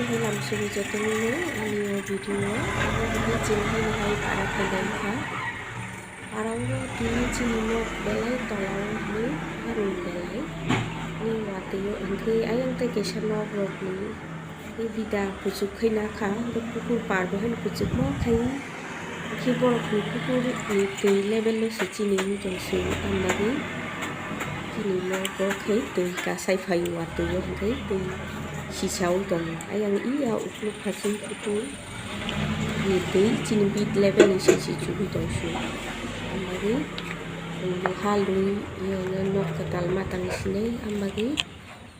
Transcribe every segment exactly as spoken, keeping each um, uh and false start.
Lamsuri jotono ani o video o abo hai chini hai para khaidai kha. Aro o tini chini nok belai tola o hwnwi harwi belai ni watwi o hwnkhe ayang tei kaisa nok rok ni bida kuchuk khai na kha, hwnkhe pukur par bo haino kuchukma khai. Khe borok ni pukur ni twi level no se chini wng tong se, ang bagwi chini nok bo khe twi kasai phai o, watwi o hwnkhe twi sisa wng tongo. Ayang iya ukuluk haching pukur ni twi chini bit level ni se se chugwi tong se, ang bagwi ha lui nok kwtal ma tang sinai, ang bagwi.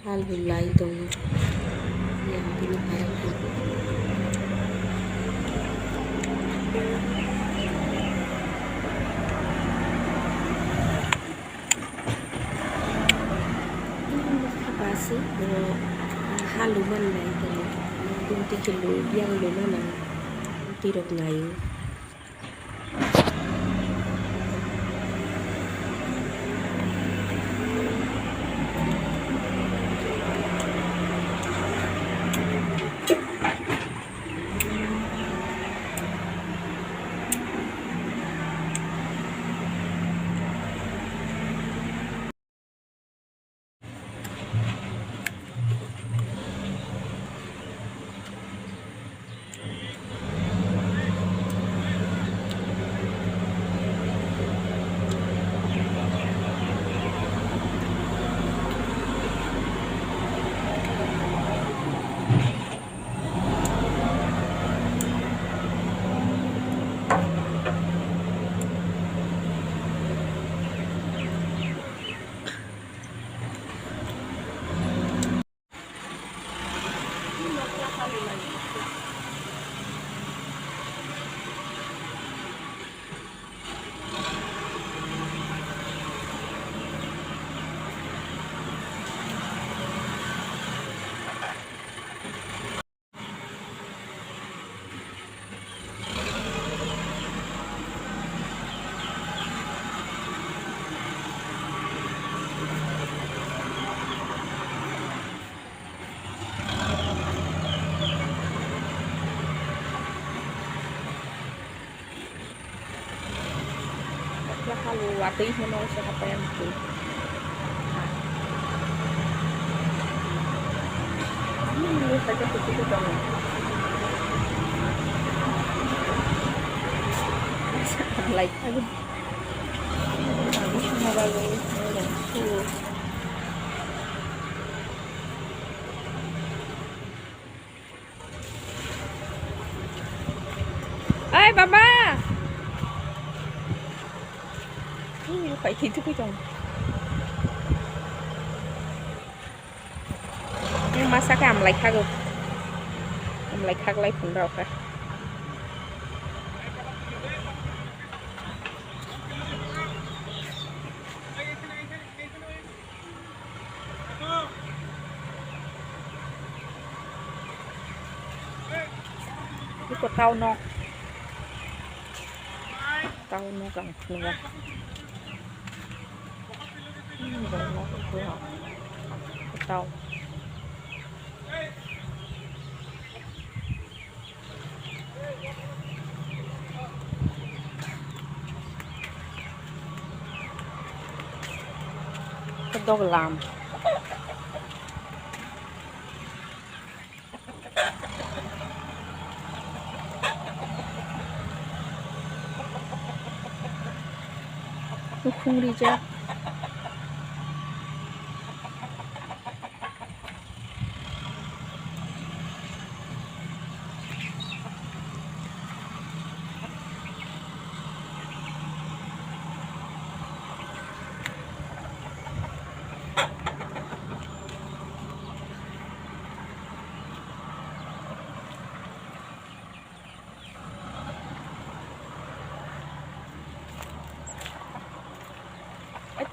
Hal bo lai tongo. Yang bini para khe. Bini bwkha basi bo hal bo mani lai tongo. Bini twi khe lui yang bo mano. Twi rok naio. Halo watwi hino se hapai ang twi. Hmm, ini saja kutu kutu. Like, aduh. Bagus, bagus. Oi, baba! Ih, pai thwi thwi tong. Ni masa khe amlai khago. Amlai khaklai phungrok khe. Iko tau nok. Tau nok ang phunukgo. Hmm, tau nok iko. Tau. Doglam. Nukhung rijak.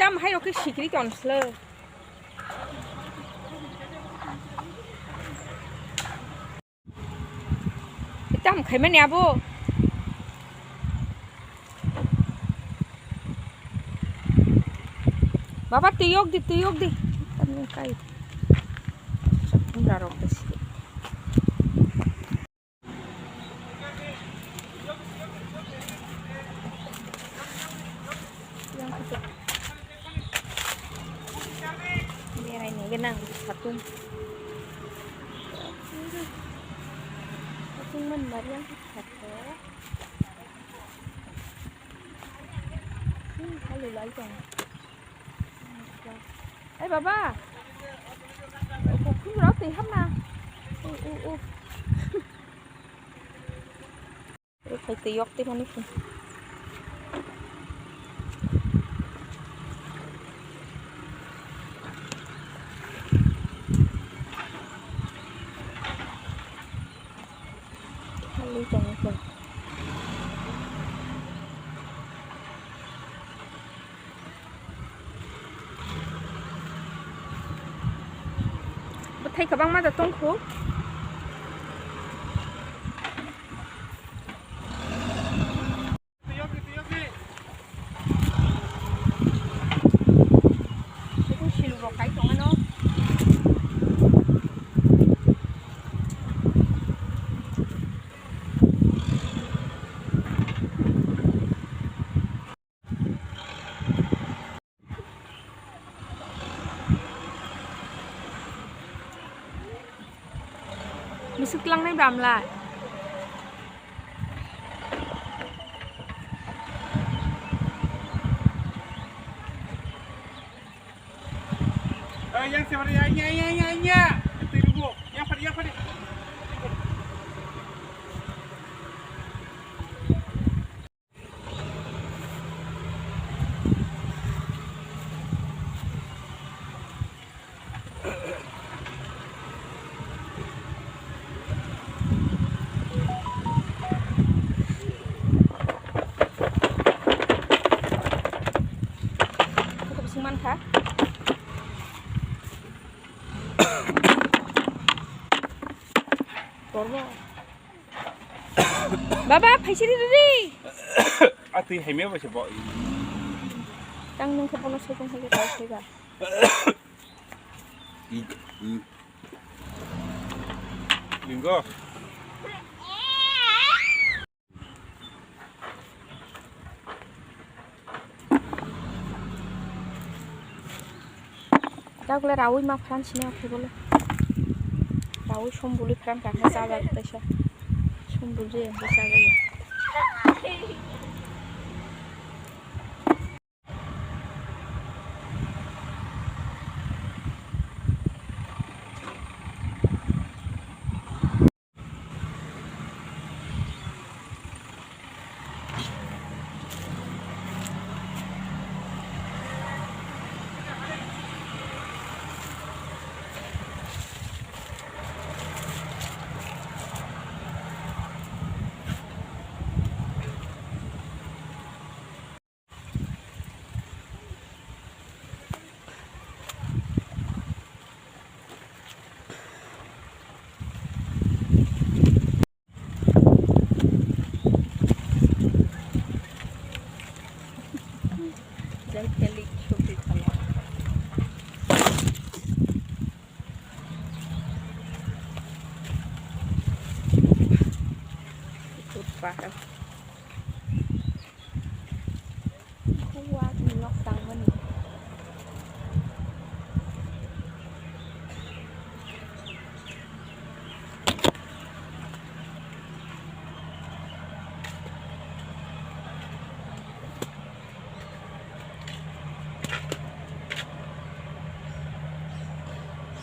Tam hai rok khe sikri ton sle. Tam khaimani abo. Baba, twi yok di, twi yok di. Tam kai. Chakun rok khe sikri. Kenang satung. Satung man mariang khato. Hmm, hali lai tong. Ai baba. Khum rok tei hamna. U u u. Rwphai twi yok tei mani phi. Hali tong tong. Bwthai kwbangma da tongkhu. Tei siluk rok kai tongmano. Misuk tlangnai bamla. Eh, yang siapa ya? Ya, ya, ya, ya. Itu ibu. Yang pada, yang pada. Kok bising mankha? Torbo. Baba, phaisiri riri. A twi haimya bai se bo. Tang nung khe bono sokong hai khe tau thai ba. Lingo. Dagle rawi ma pran sini akhe bole. Rawi sombuli pran kakhe chaja taisa. Sombuli je chaja. Jai telik sopri phala. Ikut paham. Kuat nok tangmani.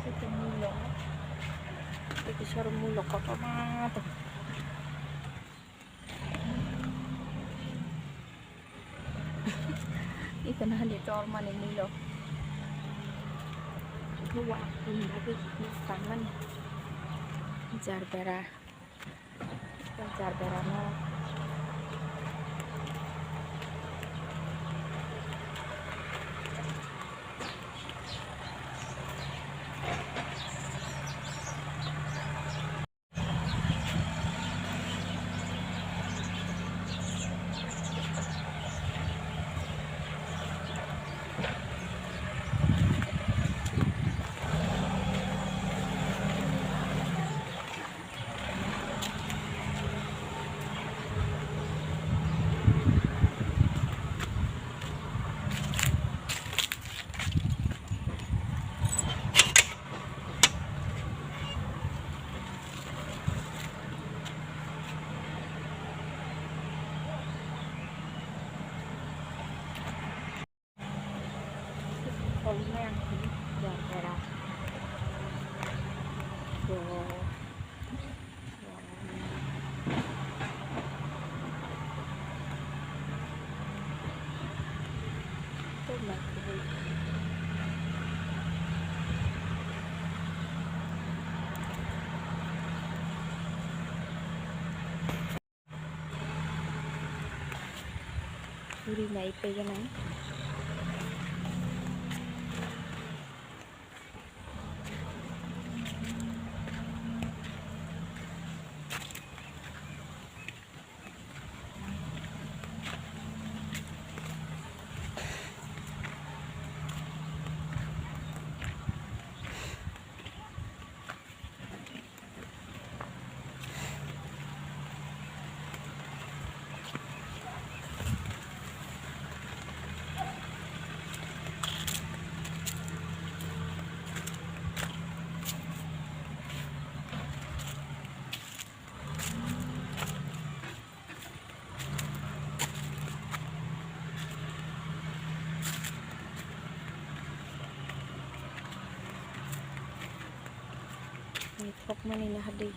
Ito mulo. Ito soro mulo kotorma to. Ito na hali tor mani mulo. Ito wa kun lagi tangmani. Jarbera. Jarbera no. Suri nai pegana. Thokmani nahardi.